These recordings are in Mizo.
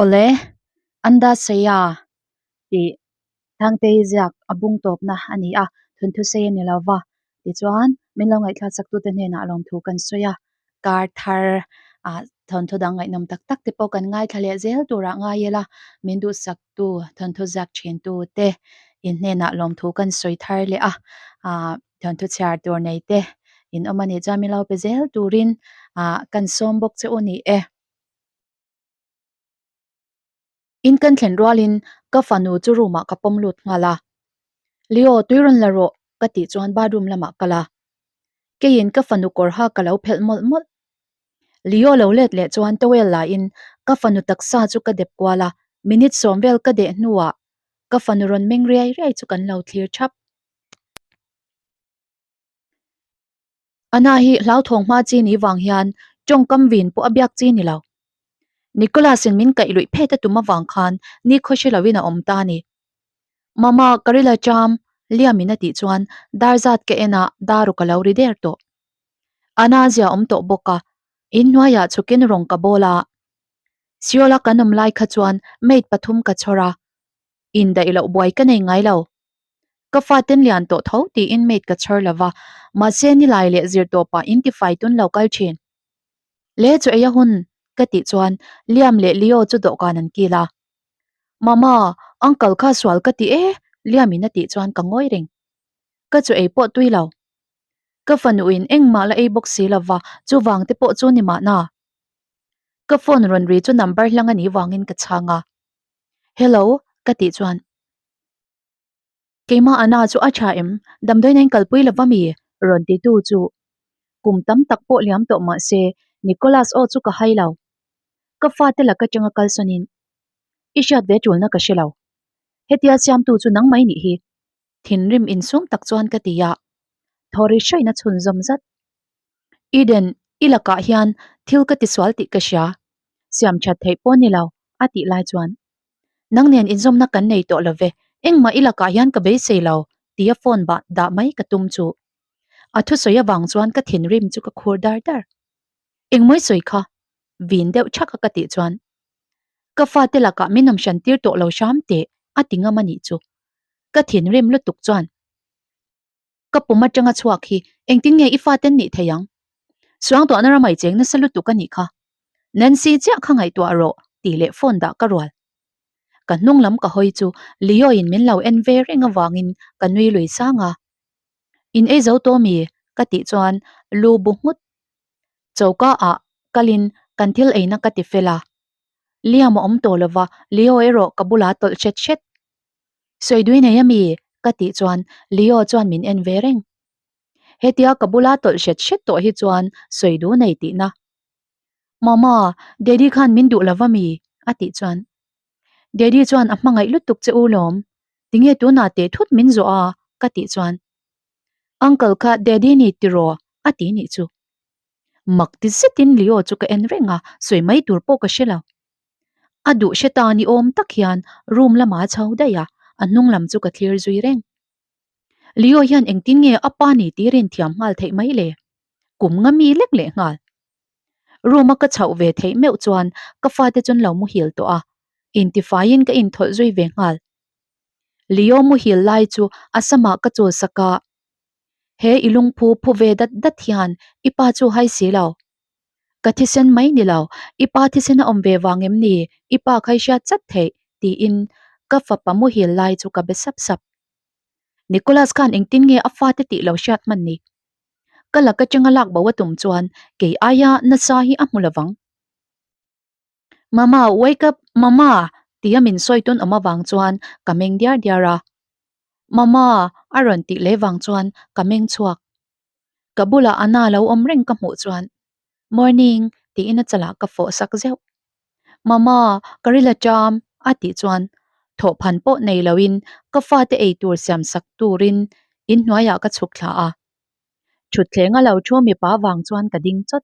Awle, Anda Seia tih Thangtei ziak a bung tawpna a ni a, thawnthu sei a ni lo va. Tichuan, min lo ngaihthlak saktute hnenah lawmthu kan sawi a, kar thar ah thawnthu dang ngaihnawm tak tak te pawh kan ngaithla leh zel turah ngai ila, min duhsaktu thawnthu ziak thintu te in hnenah lawmthu kan sawi thar leh a, ah thawnthu chhiar tur nei te in awm a nih chuan min lo pe zel turin ah kan sawm bawk che u ni e. In kan thlen rualin ka fanu chu room ah ka pawm lut nghal a, Leo tui rawn la rawh ka tih chuan bathroom lamah kal a, keiin ka fanu kawr ha ka lo phelh mawlh mawlh. Leo lo let leh chuan towel la in ka fanu taksa chu ka dep kual a, minute sawm vel ka deh hnuah ka fanu rawn meng riai riai chu kan lo thlir thap. Ana hi hlauthawng hma chi ni vang hian tawngkam vin pawh a biak chi ni lo. Nicholas in min kaih luih phet a tum avang khan ni khawhri loin a awm ta a ni. Mama, ka rila cham, Liam in a tih chuan dar zat ka en a, daru ka lo ri der tawh. Ana zia awm tawh bawk a, inhnuaiah chhukin rawng ka bawl a. Seoul a kan awm lai kha chuan maid pathum ka chhawr a, indaih loh buai ka nei ngai lo. Ka faten lian tawh tho tiin maid ka chhawr lo va, mahse nilai leh zir tawpah in tifai tun lo kal thin. Le chu ei a hun ka tih chuan Liam leh Leo chu dawhkan an kil a. Mama, uncle kha sual ka ti e Liam in a tih chuan ka ngawi reng. Ka chu ei pawh tui lo. Ka fanuin engmah la ei bawk si lo va, chuvang te pawh chu ni mahna. Ka phone rawn ri chu number hlang a nih vangin ka chhang a. Hello ka tih chuan. Keimah Anna chu a tha em? Damdawiin a inkalpui lo va mi? Rawn ti tu chu kum tam tak pawh liam tawh mah se Nicholas aw chu ka hai lo. Ka fate laka atanga kalsawnin i hriat ve tulna ka hre lo. Hetia siamtu chu nangmah i nih hi. Thinrim insum tak chuan ka ti a, thaw ri hraina chhunzawm zat. Eden, i lakah hian thil ka tisual tih ka hria. Siam that theih pawh ni lo, a tih lai chuan. Nang nen inzawmna kan nei tawh lo ve, engmah i lakah hian ka beisei lo, tia phone bah dah mai ka tum chu. A thusawi avang chuan ka thinrim chu ka khur dar dar. Engmawi sawi kha? Vin deuh thak a ka tih chuan. Ka fate lakah min awm hran tir tawh lo hram teh, a ti ngam a nih chu. Ka thinrim lutuk chuan. Ka pum atanga chhuak hi engtin nge i faten nih thei ang? Suangtuahna ramai cheng nasa lutuk a nih kha. Nancy chiah kha ngaihtuah rawh tih leh phone dah ka rual. Ka hnung lam ka hawi chu Leo in min lo en ve reng avangin ka nui lui sang a. In ei zo tawh mi? Ka tih chuan lu bu nghut. Choka ah kalin kan thil eina ka ti fel a. Liam a awm tawh lova Leo erawh ka bulah tawlh hret hret. Sawi dui nei ami? Ka tih chuan Leo chuan min en ve reng. Hetia ka bula tawlh hret hret tawh hi chuan sawi du nei tihna. Mama, Daddy khan min duh lova mi? A tih chuan Daddy chuan a hmangaih lutuk che u lawm. Tinge tunah teh thut min zawh a? Ka tih chuan Uncle kha Daddy ni tiraw? A ti nih chu. Mak ti zetin Leo chu ka en reng a, sawi mai tur pawh ka hre lo. A duh hre ta ni awm tak hian room lamah a chho daih a, a hnung lam chu ka thlir zui reng. Leo hian engtin nge a pa ni tir inthiam nghal theih mai le? Kum nga mi lek leh nghal. Room a ka chhoh ve theih meuh chuan ka fate chuan lo muhil tawh a, intifaiin ka inthawlh zui ve nghal. Leo muhil lai chu a samah ka chul sak a, He i lungphu phu ve dat dat hian i pa chu hai si lo. Ka thisen mai ni lo, i pa thisen a awm ve vang em ni, i pa kha i hriat chat theih, tiin ka fapa muhil lai chu ka be sap sap. Nicholas khan engtin nge a fate tih lo hriat hman ni? Ka lak atanga lak bo a tum chuan kei aia nasa hi a hmu lovang. Mama, wake up, mama! tia min sawi tun awm avang chuan ka meng diar diar a. Mama! a rawn tih leh vang chuan ka meng chhuak. Ka bulah Anna lo awm reng ka hmuh chuan Morning tiin a chalah ka fawh sak zeuh. Mama, ka ril a ṭam a tih chuan thawhphan pawh nei loin ka fate ei tur siam sak turin inhnuaiah ka chhuk thla a. Ṭhutthleng a lo ṭhu mipa vang chuan ka ding chawt.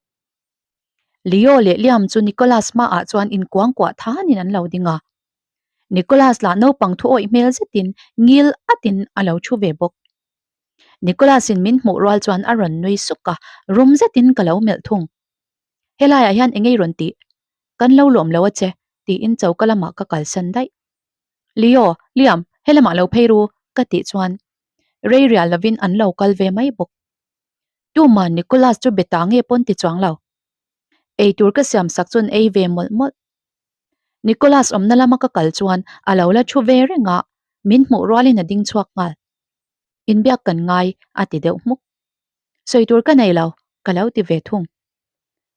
Leo leh Liam chu Nicholas hmaah chuan inkuangkuah thanin an lo ding a. Nicholas lah naupang thu awih hmel zetin ngil atin a lo ṭhu ve bawk. Nicholas in min hmuh rual chuan a rawn nui suk a, rum zetin ka lo melh thung. Helaiah hian eng ei rawn tih? Kan lo lawm lo a che. Tiin choka lamah ka kalsan daih. Leo, Liam, helamah lo phei ru ka tih chuan rei rial lovin an lo kal ve mai bawk. Tuman Nicholas chu be ta nge pawn ti chuang lo. Eitur ka siam sak chuan ei ve mawlh mawlh. Nicholas awmna lama ka kal chuan a lo la thu ve reng a, min hmuh rualin a ding chhuak nghal. Inbiak kan ngai a ti deuh hmuk. Sawi tur ka nei lo, ka lo ti ve thung.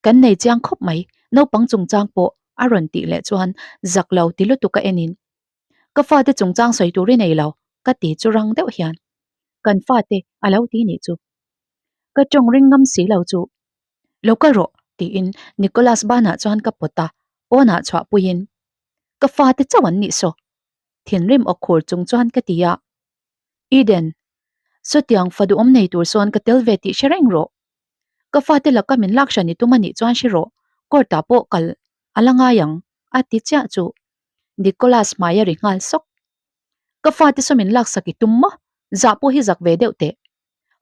Kan nei chiang khawp mai, naupang chungchang pawh a rawn tih leh chuan zak lo ti lutuk a enin. Ka fate chungchang sawi tur i nei lo, ka ti chu rang deuh hian. Kan fate a lo ti nih chu. Ka tawng ring ngam si lo chu. Lo kal rawh, tiin Nicholas banah chuan ka pawt a, pawnah chhuah puiin. Ka fate chauh an nih saw. Thinrim awk khur chung chuan ka ti a. Eden, sawtiang fa duhawm nei tur sawn ka tel ve tih hre reng rawh. Ka fate laka min lak hran i tum a nih chuan hre rawh, court ah pawh kal a la ngai ang, a ti chiah chu. Nicholas hmai a ri nghal sawk. Ka fate saw min laksak i tum maw? Zah pawh hi zak ve deuh teh.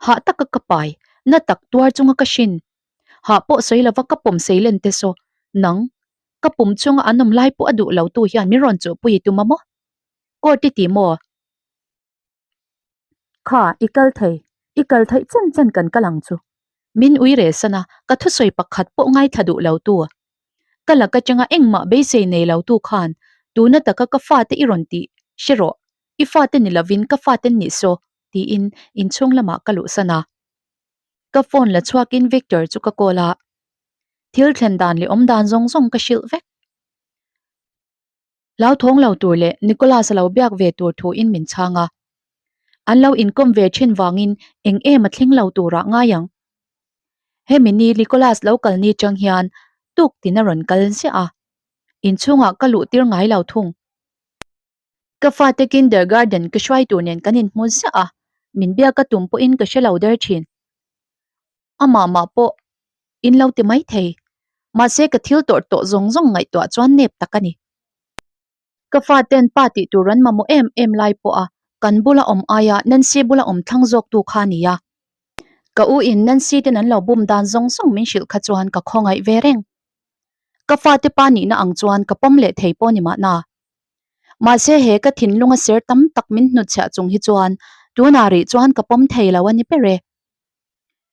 Hah taka ka pai, na tak tuar chunga ka hrin. Hah pawh sawi lova ka pawm sei len te saw, nang, ka pum chunga an awm lai pawh a duh lo tu hian min rawn chuhpui i tum a maw? Court i ti maw? Kha, i kal thei. I kal theih chen chen kan kal ang chu. Min ui reh san a, ka thusawi pakhat pawh ngaithla duh lo tu. Ka lak atanga engmah beisei nei lo tu khan tuna taka ka fate i rawn tih hre rawh, i fate ni lovin ka fate an nih saw tiin inchhung lamah ka luhsan a. Ka phone la chhuakin Victor chu ka call a, thil thlen dan leh awm dan zawng zawng ka hrilh vek. Hlauthawng lo tur leh Nicholas a lo biak ve tur thu in min chhang a. An lo inkawm ve thin vangin eng em a thleng lo turah ngai ang. Hemi ni Nicholas lo kal ni chang hian tuk tin a rawn kal ziah a. Inchhungah ka luh tir ngai lo thung. Ka fate kindergarten ka hruai tur nen kan inhmu ziah a, min biak a tum pawhin ka hre lo der thin. Amah mah pawh in lo ti mai thei. Mahse ka thil tawrh tawh zawng zawng ngaihtuah chuan nep tak a ni. Ka faten pa tih tur an mamawh em em lai pawh a kan bula awm aia Nancy bula awm thlang zawk tu kha a ni a. Ka u in Nancy ten an lo bum dan zawng zawng min hrilh kha chuan ka khawngaih ve reng. Ka fate pa nihna ang chuan ka pawm leh thei pawh ni mahna. Mahse he ka thinlunga ser tam tak min hnutchhiah chung hi chuan tunah rih chuan ka pawm thei lo a ni ber e.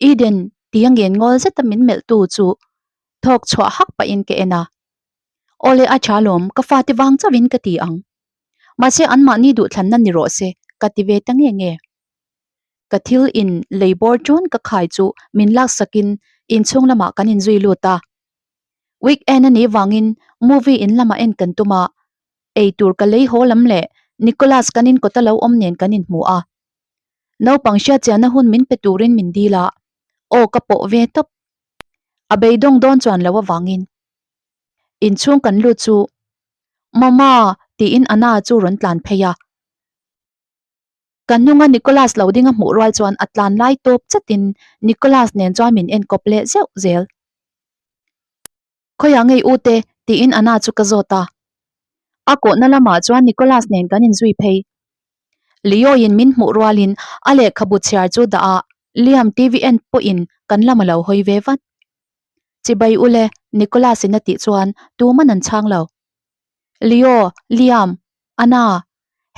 Eden ti a ngen ngawl zeta min melh tu chu thawk chhuah hak pahin ka en a. Awle a tha lawm, ka fate vang chauhin ka ti ang. Mahse anmahni duhthlanna ni rawh se ka ti ve ta nge nge. Ka thil in lei bawr ṭun ka khai chu min laksakin inchhung lamah kan inzui lut a. Weekend a nih vangin movie in lamah en kan tum a, eitur ka lei haw lam leh Nicholas kan inkawta lo awm nen kan inhmu a. Naupang hriatchianna hun min pe turin min dil a, aw ka pawh ve tawp. A beidawng dawn chuan lo avangin inchhung kan lut chu Mama tiin Anna chu rawn tlan phei a. Ka hnunga Nicholas lo ding a hmuh rual chuan a tlan lai tawp chatin Nicholas nen chuan min enkawp leh zeuh zel. Khawiah ngei u te? tiin Anna chu ka zawt a. A kawhna lamah chuan Nicholas nen kan inzui phei. Leo-in min hmuh rualin a lehkhabu chhiar chu dah a, Liam TV en pawhin kan lam a lo hawi ve vat. Chibai u le, Nicholas-in a tih chuan tuman an chhang lo. Leo, Liam, Anna,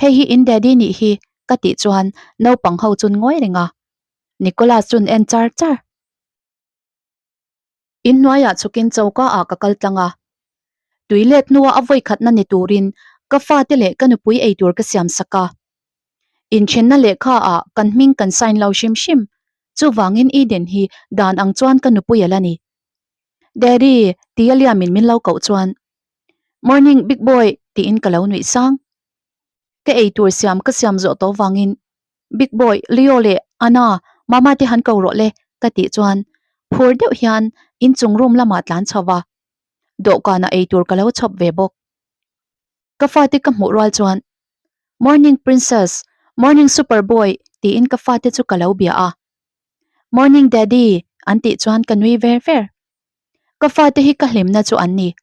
hei hi in daddy nih hi, ka tih chuan naupang ho chun ngawi reng a. Nicholas chun en char char. In hnuaiah chhukin choka ah ka kal tlang a. Tui let hnua a vawi khatna ni turin ka fate leh ka nupui ei tur ka siam sak a. Inthenna lehkha ah kan hming kan sign lo hrim hrim, chuvangin Eden hi dan ang chuan ka nupui a la ni. Daddy, tia Liamin min lo koh chuan, Morning big boy, tiin ka lo nuih sang. Ka ei tur siam ka siam zawh tawh vangin Big boy, Leo leh Anna, Mama te han ko rawh le, ka tih chuan phur deuh hian inchung room lamah tlan chho va, dawhkanah ei tur ka lo chhawp ve bawk. Ka fate ka hmuh rual chuan Morning princess, morning super boy tiin ka fate chu ka lo bia a. Morning daddy an tih chuan ka nui ver ver. Ka fate hi ka hlimna chu an ni.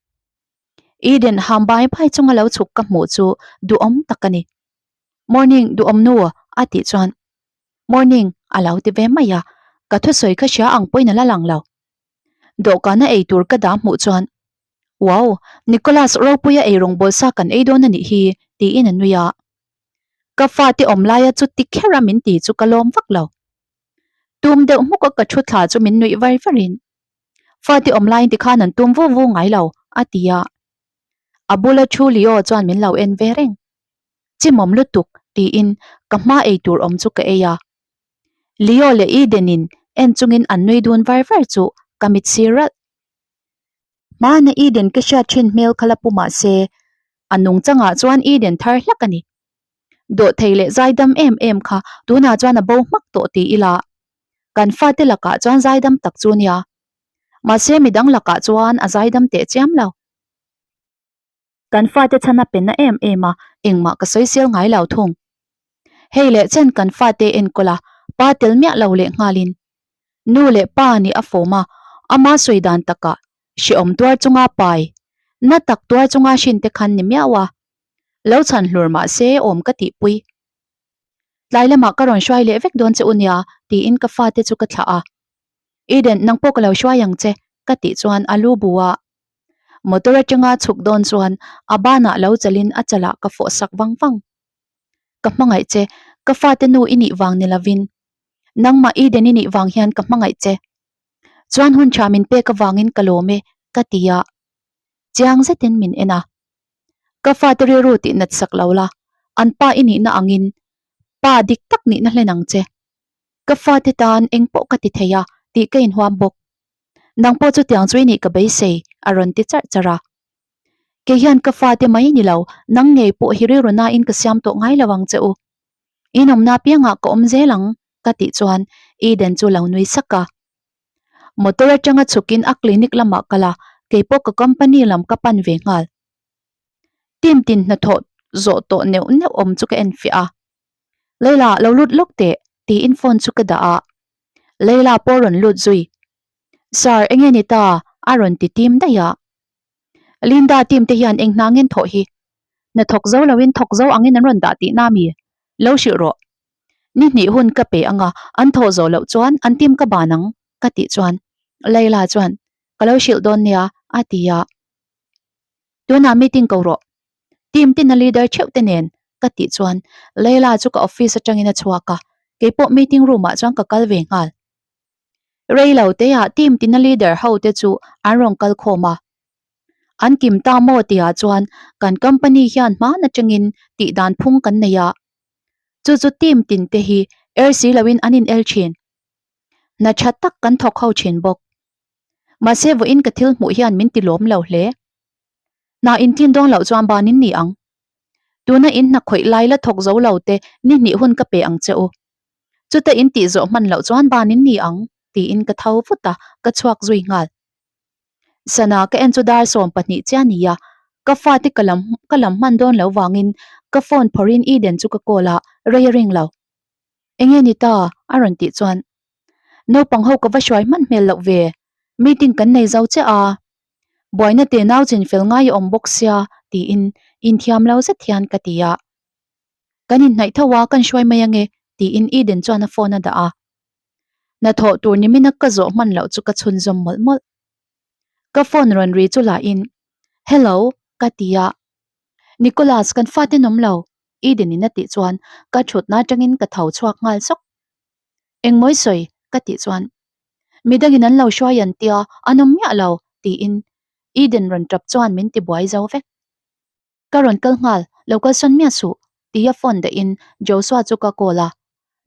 Eden ham bai bai chunga lo chhuk ka hmuh chu duhawm tak a ni. Morning duhawm nu a tih chuan Morning a lo ti ve mai a, ka thusawi kha hria ang pawhin a la lang lo. Dawhkana ei tur ka dah hmuh chuan. Wow, Nicholas Ropuia eirawng bawlsa kan ei dawn a nih hi, tiin a nui a. Ka fate awm laia chu ti kher a min ti chu ka lawm vak lo. Tum deuh hmuk a ka thu thla chu min nuih var varin, Fate awm laiin tikhan an tum vu vu ngai lo, a ti a. A bula thu Leo chuan min lo en ve reng. Chimawm lutuk, tiin ka hma ei tur awm chu ka ei a. Leo leh Eden-in en chungin an nui dun var var chu ka mit sir ralh. Hmana Eden ka hriat thin hmel kha la pu mah se, a nungchangah chuan Eden thar hlak a ni. Dawhthei leh zaidam em em kha tunah chuan a bo hmak tawh ti ila, kan fate lakah chuan zaidam tak chu nia. Mahse midang lakah chuan a zaidam teh chiam lo. Kan fate chhan a pe na em em a, engmah ka sawi sel ngai lo thung. Hei leh chen kan fate enkawl a, pa tel miah lo leh nghalin. Nu leh pa nih a fawm a, ama sawi dan takah hrehawm tuar chunga pai, na tak tuar chunga hrin te khan ni miau a. Lo chhan hlur mah se awm ka tihpui. Tlai lamah ka rawn hruai leh vek dawn che u nia tiin ka fate chu ka thlah a. Eden, nang pawh ka lo hruai ang che ka tih chuan a lu bu a. Motor atanga chhuk dawn chuan a banah lo chalin a chalah ka fawh sak vang vang. Ka hmangaih che, ka fate nu i nih vang ni lovin. Nangmah Eden i nih vang hian ka hmangaih che. Chuan hun tha min pek avangin ka lawm e, ka ti a. Chiang zetin min en a. Ka fate rilru tih nat sak lo la, an pa i nihna angin pa dik tak nihna hlen ang che. Ka fate tan eng pawh ka ti thei a tih ka inhuam bawk. Nang pawh chutiang chu i nih ka beisei, a rawn ti charh charh a. Kei hian ka fate mai ni lo, nang ngei pawh hi rilru nain ka siam tawh ngai lo ang che u. In awmna piangah ka awm zel ang, ka tih chuan Eden chu lo nui sak a. Motor atanga chhukin a clinic lamah kal a, kei pawh ka company lam ka pan ve nghal. Team tin hnathawh zawh tawh neuh neuh awm chu ka enfiah a. Leila, lo lut lawk teh, tiin phone chu ka dah a. Leila pawh rawn lut zui. Sir, enge ni ta? a rawn ti tim daih a. Linda team te hian eng hna ngen thawh hi? Hna thawk zo loin thawk zo angin an rawn dah tihna mi? Lo hrilh rawh. Ni hnih hun ka pe anga an thawh zawh loh chuan an team ka ban ang, ka tih chuan Leila chuan, Ka lo hrilh dawn nia, a ti a. Tunah meeting ko rawh. Team tina leader theuh te nen ka tih chuan Leila chu ka office atangin a chhuak a, keipawh meeting room ah chuan ka kal ve nghal. Rei lo te ah team tina leader ho te chu an rawn kal khawm a. An kim ta maw tihah chuan kan company hian hman atangin tih dan phung kan nei a. Chu chu team tin te hi er si loin an in el thin. Hna tha tak kan thawk ho thin bawk. Mahse vawiin ka thil hmuh hian min ti lawm lo hle. Hna in tlin dawn loh chuan ban in ni ang. Tuna in hna khawih lai la thawk zo lo te ni hnih hun ka pe ang che u. Chuta in tih zawh hman loh chuan ban in ni ang, tiin ka tho vut a, ka chhuak zui nghal. Sana ka en chu dar 12 chiah a ni a, ka fate ka lam ka lam hman dawn lo vangin ka phone phawrhin Eden chu ka call a, rei a ring lo. Enge ni ta? a rawn tih chuan Naupang ho ka va hruai hman hmel loh ve, meeting kan nei zo chiah a, buaina te nau chin fel ngai a awm bawk sia tiin inthiam lo zet hian ka ti a. Kan inhnaih tho a, kan hruai mai ange tiin Eden chuan a phone a dah a. Hnathawh tur nimina ka zawh hman loh chu ka chhunzawm mawlh mawlh. Ka phone rawn ri chu lahin Hello ka ti a. Nicholas kan fate an awm lo Eden in a tih chuan ka thutna atangin ka tho chhuak nghal sawk. Engmawi sawi? ka tih chuan Midangin an lo hruai an tia, an awm miah lo tiin Eden rawn tap chuan min ti buai zo vek. Ka rawn kal nghal, lo kal sawn miah suh tia phone dahin Joshua chu ka call a,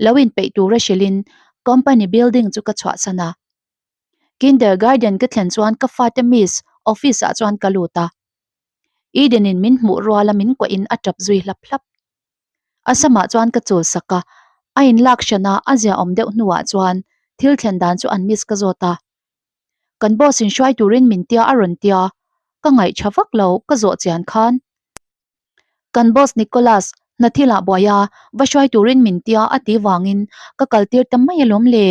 lo inpeih tura hrilhin company building chu ka chhuahsan a. Kindergarten ka thlen chuan ka fate miss office ah chuan ka lut a. Eden in min hmuh ruala min kuahin a tap zui hlap hlap. A samah chuan ka chul sak a, a inlak hran a, a ziaawm deuh hnuah chuan thil thlen dan chu an miss ka zawt a. Kan boss in hruai turin min tia a rawn tia, ka ngaih tha vak lo ka zawh chian khan. Kan boss Nicholas hna thilah buai a, va hruai turin min tia a ti vangin ka kal tir ta mai alawm le.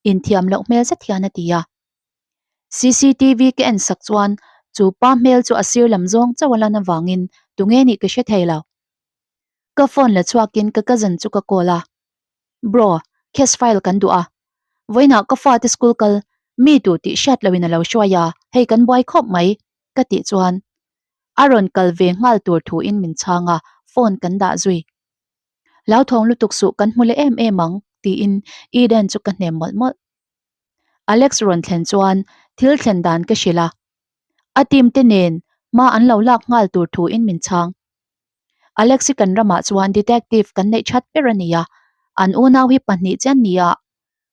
Inthiam loh hmel zet hian a ti a. CCTV ka en sak chuan chu pa hmel chu a sir lam zawng chauh a lan avangin tunge nih ka hre thei lo. Ka phone la chhuakin ka cousin chu ka call a, Bro, case file kan duh a. Vawiinah ka fate school kal mi tur tih hriat loin a lo hruai a, hei kan buai khawp mai. Ka tih chuan a rawn kal ve nghal tur thuin min chhang a, phone kan dah zui. Hlauthawng lutuk suh kan hmu leh em em ang tiin Eden chu ka hnem mawlh mawlh. Alex rawn thlen chuan thil thlen dan ka hrilh a, a team te nen hma an lo lak nghal tur thuin min chhang. Alex hi kan ramah chuan detective kan neih that ber a ni a, an unau hi pahnih chian ni a,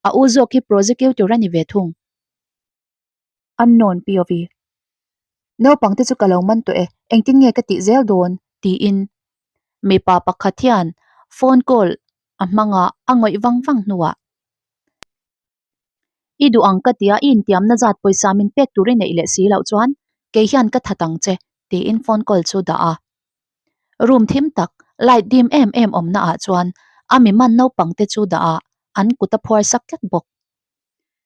a u zawk hi prosecutor a ni ve thung. Unknown POV. Naupang te chu ka lo man tawh e, engtin nge ka tih zel dawn? tiin mipa pakhat hian phone call a hmang a, a ngawih vang vang hnuah I duh ang ka tia i intiamna zat pawisa min pek tur i neih leh si loh chuan kei hian ka that ang che tiin phone call chu dah a. Room thim tak, light dim em em awmna ah chuan a mi man naupang te chu dah a, an kut a phuar sak tlat bawk.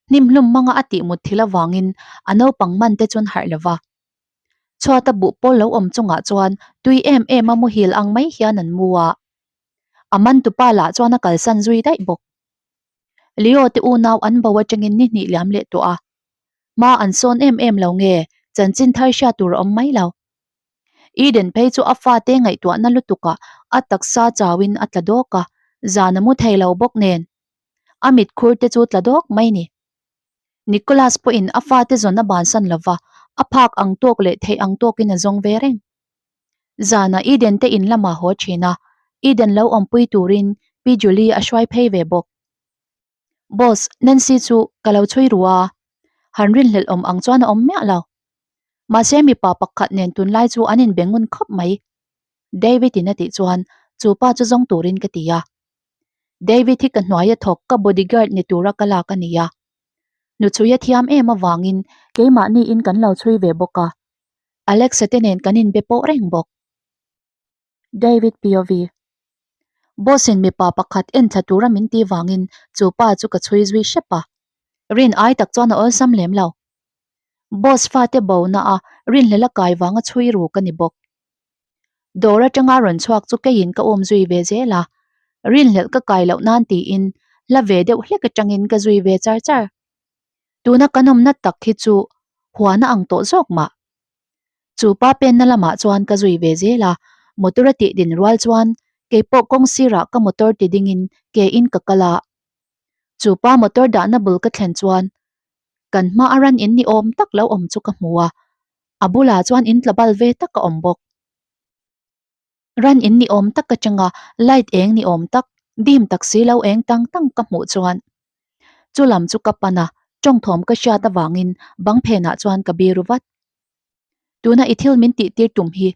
Hnimhlum hmanga a tih mut thil avangin a naupang man te chuan harh lo va. Chhuata buh pawl lo awm chungah chuan tui em em a muhil ang mai hian an mu a. A man tupa lah chuan a kalsan zui daih bawk. Leo te unau an bo atangin ni hnih liam leh tawh a. Hma an sawn em em lo nge chanchin thar hriat tur a awm mai lo. Eden phei chu a fate ngaihtuahna lutukah a taksa chauin a tla dawk a, zan a mu thei lo bawk nen. A mit khur te chu tla dawk mai ni. Nicholas pawhin a fate zawn a bansan lova, a phak ang tawk leh theih ang tawkin a zawng ve reng. Zanah Eden te in lamah haw thin a, Eden lo awmpui turin Pi Julie a hruai phei ve bawk. Boss, Nancy chu ka lo chhui ru a, han rinhlelh awm ang chuan a awm miah lo. Mahse mipa pakhat nen tunlai chu an inbe ngun khawp mai. David in a tih chuan chu pa chu zawng turin ka ti a. David hi ka hnuai a thawk ka bodyguard ni tura ka lak a ni a. Hnuchhui a thiam em avangin keimahni in kan lo chhui ve bawk a. Alexa te nen kan inbe pawh reng bawk. David POV. Boss in mipa pakhat en thla tura min ti vangin chu pa chu ka chhui zui hrep a. Rin ai tak chuan a awlsam lem lo. Boss fate bo na a rinhlel a kai vanga chhui ru ka ni bawk. Dawr atanga rawn chhuak chu keiin ka awm zui ve zel a, rinhlelh ka kai loh nan tiin hla ve deuh hlek atangin ka zui ve char char. Tuna kan awmna tak hi chu huana ang tawh zawk mah. Chu pa penna lamah chuan ka zui ve zel a, motor a tih din rual chuan keipawh kawng sirah ka motor ti dingin ke in ka kal a. Chu pa motor dahna bul ka thlen chuan kan hma a ran in ni awm tak lo awm chu ka hmu a, a bulah chuan in tla bal ve tak a awm bawk. Ran in ni awm tak atanga light eng ni awm tak, dim tak si lo eng tang tang ka hmuh chuan chu lam chu ka pan a, tawngthawm ka hriat avangin bang phenah chuan ka biru vat. Tuna i thil min tih tir tum hi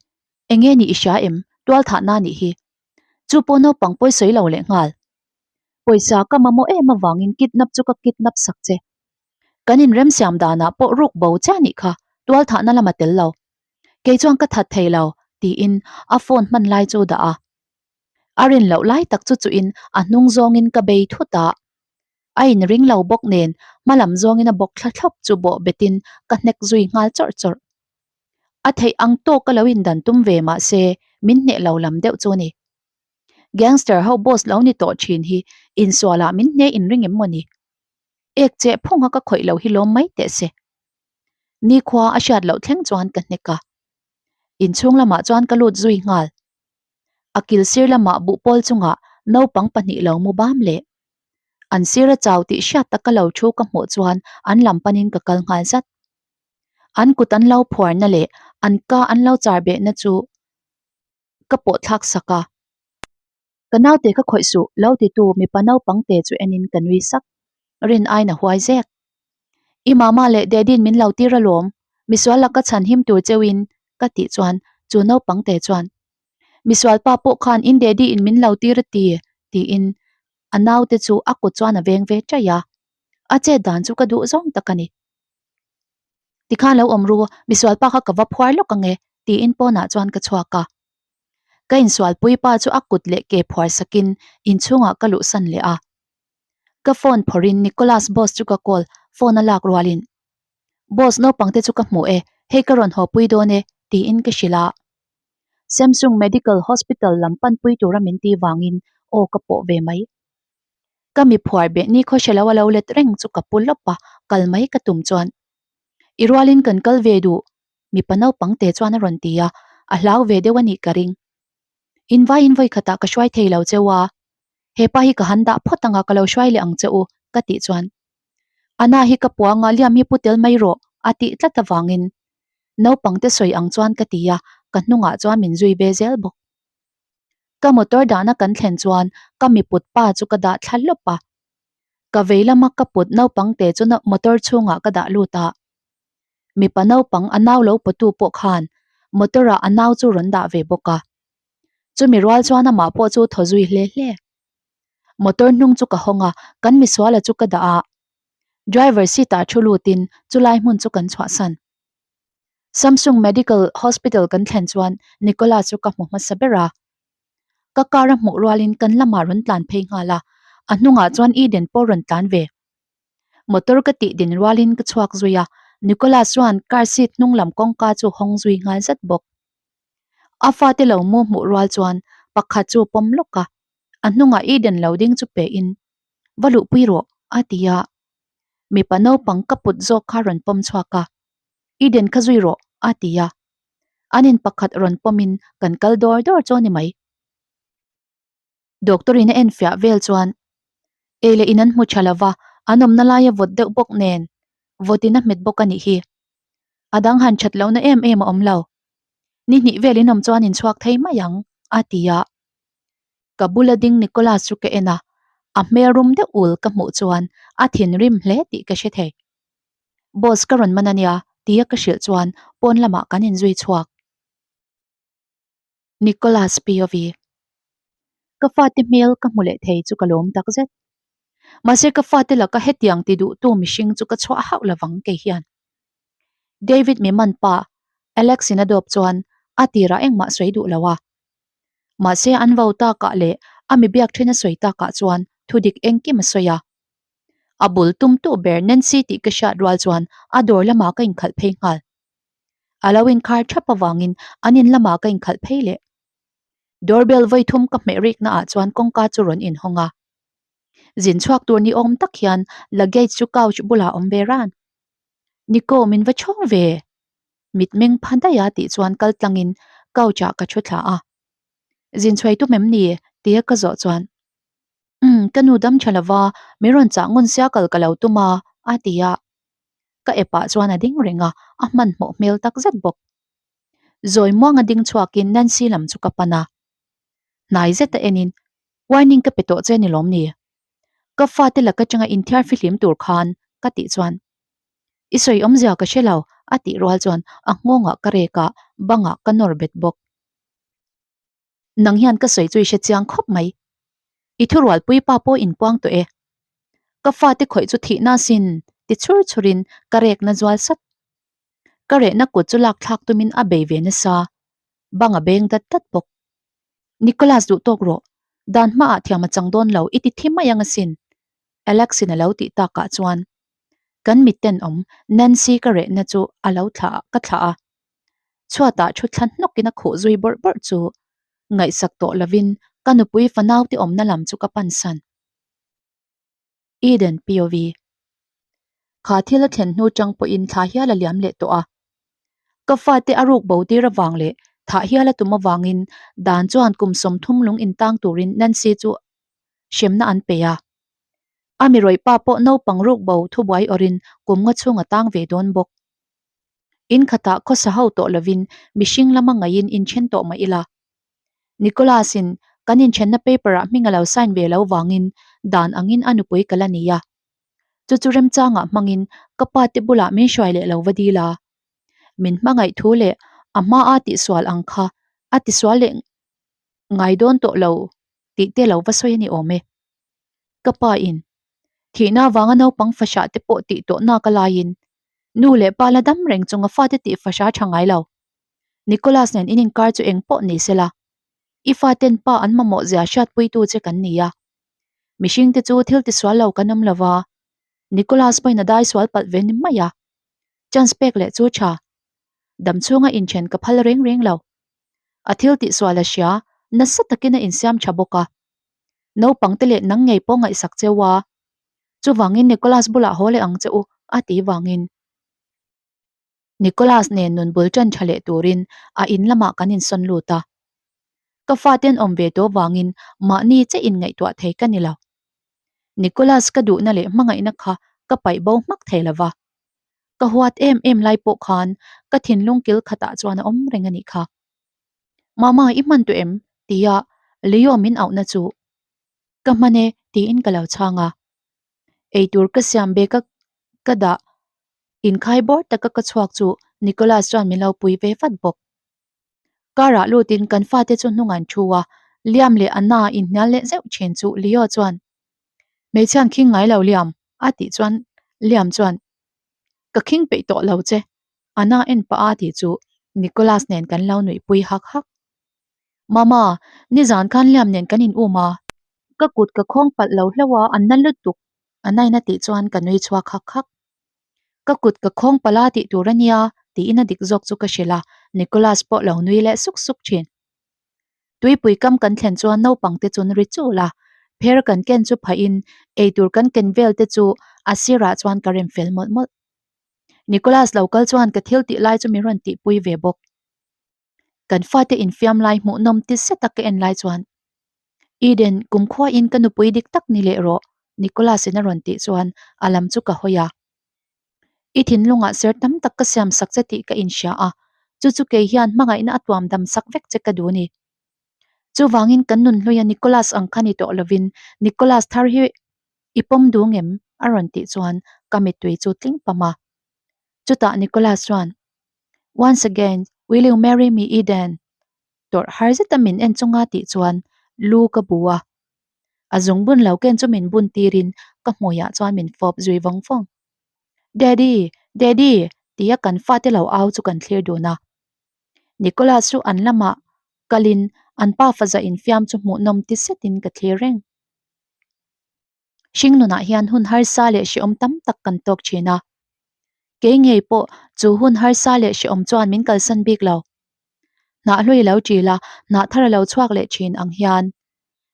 enge ni i hria em? Tualthahna nih hi. Chu pawh naupang pawi sawi lo leh nghal. Pawisa ka mamawh em avangin kidnap chu ka kidnap sak che. Kan inremsiam danah pawh ruk bo chiah nih kha tualthahna lama tel lo. Kei chuan ka that thei lo, tiin a phone hman lai chu dah a. A rin loh lai tak chu chuhin a hnung zawngin ka bei thut a. A inring lo bawk nen hma lam zawngin a bawk thla thlawp chu bawh betin ka hnek zui nghal chawrh chawrh. A theih ang tawk ka lo indan tum ve mah se min hneh lo lam deuh chu a ni. Gangster ho boss lo ni tawh thin hi insualah min hne inring em maw ni? Ek cheh phunga ka khawih lo hi lawm mai teh se. Nikhua a hriat loh thleng chuan ka hnek a. Inchhung lamah chuan ka lut zui nghal. A kil sir lamah buhpawl chungah naupang pahnih lo mu bam leh. An sir a chau tih hriat taka lo thu ka hmuh chuan an lam panin ka kal nghal zat. An kut an lo phuarna leh an ka an lo char behna chu ka pawh thlak sak a. Ka naute ka khawih suh lo titu mipa naupang te chu enin ka nui sak. Rin aiin a huai zek. I mama leh daddy-in min lo tir alawm, misual laka chhan him tur cheuhin ka tih chuan chu naupang te chuan Misual pa pawh khan in daddy-in min lo tir a ti tiin a naute chu a kut chuan a veng ve chaih a. A chet dan chu ka duh zawng tak a ni. Tikhan lo awm ru, misual pa kha ka va phuar lawk ang e tiin pawnah chuan ka chhuak a. Ka insualpui pa chu a kut leh ke phuar sakin inchhungah ka luhsan leh a. Ka phone phawrhin Nicholas boss chu ka call, phone a lak rualin, Boss naupang te chu ka hmu e, hei ka rawn hawpui dawn e, tiin ka hrilh a. Samsung Medical Hospital lam panpui tura min ti vangin aw ka pawh ve mai. Ka mi phuar beh ni khaw hre lo a lo let reng chu ka pu lawp a, kal mai ka tum chuan, I rualin kan kal ve duh. Mipa naupang te chuan a rawn ti a, a hlau ve deuh a nih ka ring. In vaiin vawi khatah ka hruai thei lo cheu a, hepa hi ka han dah phawt anga ka lo hruai leh ang che u ka tih chuan Ana hi ka puang a liam hi pu tel mai rawh a tih tlat avangin naupang te sawi ang chuan ka ti a, ka hnungah chuan min zui ve zel bawk. Ka motor dahna kan thlen chuan ka miput pa chu ka dah thla lawp a, ka vei lama ka put naupang te chu motor chhungah ka dah lut a. Mipa naupang a nau lo pawtu pawh khan motor ah a nau chu rawn dah ve bawk a. Chumi rual chuan amah pawh chu thaw zui hle hle. Motor hnung chu ka hawng a, kan misuala chu ka dah a. Driver seat ah thu lutin chulai hmun chu kan chhuahsan. Samsung Medical Hospital kan thlen chuan Nicola chu ka hmu hmasa ber a. Ka car a hmuh rualin kan lamah rawn tlan phei nghal a, a hnungah chuan Eden pawh rawn tlan ve. Motor ka tih din rualin ka chhuak zui a, Nicola chuan car seat hnung lam kawngka chu hawng zui nghal zat bawk. A fate lo mu hmuh rual chuan pakhat chu pawm lawk a, a hnungah Eden lo ding chu pe in, Va luhpui rawh, a ti a. Mipa naupang ka put zawk kha rawn pawm chhuak a, Eden kha zui rawh, a ti a. An in pakhat rawn pawmin kan kal dawr dawr chu a ni mai. Doctor in a en fiah vel chuan ei leh in an hmu tha lova, an awmna laia vawt deuh bawk nen vawt in a hmet bawk a nih hi. A dang han that lohna em em a awm lo. Ni hnih vel in awm chuan in chhuak thei mai ang, a ti a. Ka bula ding Nicholas chu ka en a, a hmel rum deuh ul ka hmuh chuan a thinrim hle tih ka hre thei. Boss ka rawn man a nia, tia ka hrilh chuan pawn lamah kan inzui chhuak. Nicholas POV. Ka fate hmel ka hmu leh thei chu ka lawm tak zet. Mahse ka fate laka hetiang ti duhtu mihring chu ka chhuah hauh lovang kei hian. David mi man pa Alex in a dawp chuan a tirah engmah sawi duh lo a. Mahse an vo takah leh a mi biak then a sawi takah chuan thudik engkim a sawi a. A bul tumtu ber Nancy tih ka hriat rual chuan a dawr lamah ka inkhalh phei nghal. A lo inkhar thap avangin an in lamah ka inkhalh phei leh. Doorbell vawi thum ka hmeh rikna ah chuan kawngka chu rawn inhawng a. Zin chhuak tur ni awm tak hian luggage chu couch bulah awm ve ran. Nico min va chhawng ve! Mitmeng pha daih a tih chuan kal tlangin couch ah ka thu thla a. Zin chhuai tum em ni? tia ka zawh chuan Umm ka nu dam tha lova min rawn chah ngun sia kal ka lo tum a a ti a. Ka epah chuan a ding reng a, a hmanhmawh hmel tak zet bawk. Zawi muanga ding chhuakin Nancy lam chu ka pan a. Hnai zeta enin, Warning ka pe tawh che ni lawm ni? Ka fate lak atanga inthiar fihlim tur khan ka tih chuan, I sawi awmzia ka hre lo a tih rual chuan a nghawngah ka rek a, bangah ka nawr bet bawk. Nang hian ka sawi chu i hre chiang khawp mai. I thurualpui pa pawh inpuang tawh e. Ka fate khawih chu thihna sin ti chhur chhurin ka rekna zual sat. Ka rehna kut chu lak thlak tumin a bei ve nasa. Bang a beng dat dat bawk. Nicholas duh tawk rawh. Dan hmaah thiam a chang dawn lo i ti thi mai ang asin. Alex in a lo tih takah chuan kan mitten awm Nancy ka rehna chu a lo thlah ka thlah a. Chhuatah thu thla hnawkin a khuh zui bawrh bawrh chu ngaihsak tawh lovin ka nupui fanaute awmna lam chu ka pansan. Eden POV. Kha thil a thlen hnu chang pawhin thla hial a liam leh tawh a. Ka fate a ruk bo tir avang leh thah hial a tum avangin dan chuan kum 30 lung intang turin Nancy chu hremna an pe a. A mi rawih pa pawh naupang ruk bo thubuai awrhin kum nga chhung a tang ve dawn bawk. In khatah khawsa ho tawh lovin mihring lama ngaihin inthen tawh mah ila. Nicholas-in kan inthenna paper-ah hming a lo sign ve lo vangin dan angin a nupui ka la ni a. Chu chu remchangah hmangin ka pa te bulah min hruai leh lo va dil a. Min hmangaih thu leh a hmaa tihsual ang kha a tisual leh ngai dawn tawh lo tih te lo va sawi a ni awm e. Ka pa in thihna avanga naupang fahrah te pawh tih tawh nak a laiin nu leh pa la dam reng chunga fate tih fahrah tha ngai lo. Nicholas nen in inkar chu eng pawh ni sela, i faten pa an mamawh zia hriatpuitu che kan ni a. Mihring te chu thil tisual lo kan awm lova, Nicholas pawhin a dai sual palh ve ni mai a. Chance pek leh chu tha. Dam chhunga inthen ka phal reng reng lo. A thil tihsual a hria, nasa takin a insiam tha bawk a. Naupang te leh nang ngei pawh ngaihsak cheu a. Chuvangin Nicholas bulah haw leh ang che u, a ti vangin. Nicholas nen nun bul ṭan ṭha leh turin a in lamah kan insawn lut a. Ka faten awm ve tawh vangin mahni che inngaihtuah thei ka ni lo. Nicholas ka duhna leh hmangaihna kha ka paih bo hmak thei lo va. Ka huat em em lai pawh khan ka thinlung kil khatah chuan a awm reng a nih kha. Mama i hman tawh em? tia Leo min auhna chu ka hman e tiin ka lo chhang a. Eitur ka siam bag a ka dah inkhai bawr taka ka chhuak chu Nicholas chuan min lo pui ve vat bawk. Car ah lutin kan fate chu hnung an thu a, Liam leh Anna inhnial leh zeuh thin chu Leo chuan Hmeichhian khing ngai lo Liam a tih chuan Liam chuan Ka khing peih tawh lo che Anna en pah a tih chu Nicholas nen kan lo nuihpui hak hak. Mama, nizan khan Liam nen kan in um a. Ka kut ka khawng palh lo hlauh a, an na lutuk Anna-in a tih chuan ka nui chhuak hak hak. Ka kut ka khawng palh a tih tur a nia tiin a dik zawk chu ka hrilh a, Nicholas pawh lo nui leh suk suk thin. Tuipui kam kan thlen chuan naupang te chu an ri chul a, pher kan ken chu phahin eitur kan ken vel te chu a sirah chuan ka rem fel mawlh mawlh. Nicholas lo kal chuan ka thil tih lai chu min rawn tihpui ve bawk. Kan fate infiam lai hmuhnawm ti zet a ka en lai chuan Eden kumkhuain ka nupui dik tak ni leh rawh Nicholas in a rawn tih chuan a lam chu ka hawi a. I thinlungah ser tam tak ka siam sak che tih ka inhria a, chu chu kei hian hmangaihna a tuam dam sak vek che ka duh ni. Chuvangin kan nun hluia Nicholas ang kha ni tawh lovin Nicholas thar hi i pawm duh ngem? a rawn tih chuan ka mittui chu tling pam a. Chutah Nicholas chuan Once again, will you marry me Eden? Tawrh har zeta min en chunga tih chuan lu ka bu a. A zung bun lo ken chu min bun tirin ka hmuiah chuan min fawp zui vawng vawng. Daddy! Daddy! tia kan fate lo au chu kan thlir dun a. Nicholas chu an lamah kalin an pa faza infiam chu hmuhnawm ti setin ka thlir reng. Hringnunah hian hun harsa leh hrehawm tam tak kan tawk thin a. Kei ngei pawh chu hun harsa leh hrehawm chuan min kalsan bik lo. Hnah hlui lo ṭil a, hnah thar a lo chhuak leh thin ang hian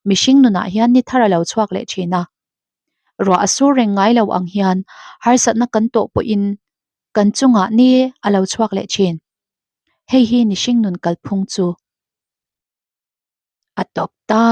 mihring nunah hian ni thar a lo chhuak leh thin a. Ruah a sur reng ngai lo ang hian harsatna kan tawh pawhin kan chungah ni a lo chhuak leh thin. Hei hi ni hringnun kalphung chu a tawp ta.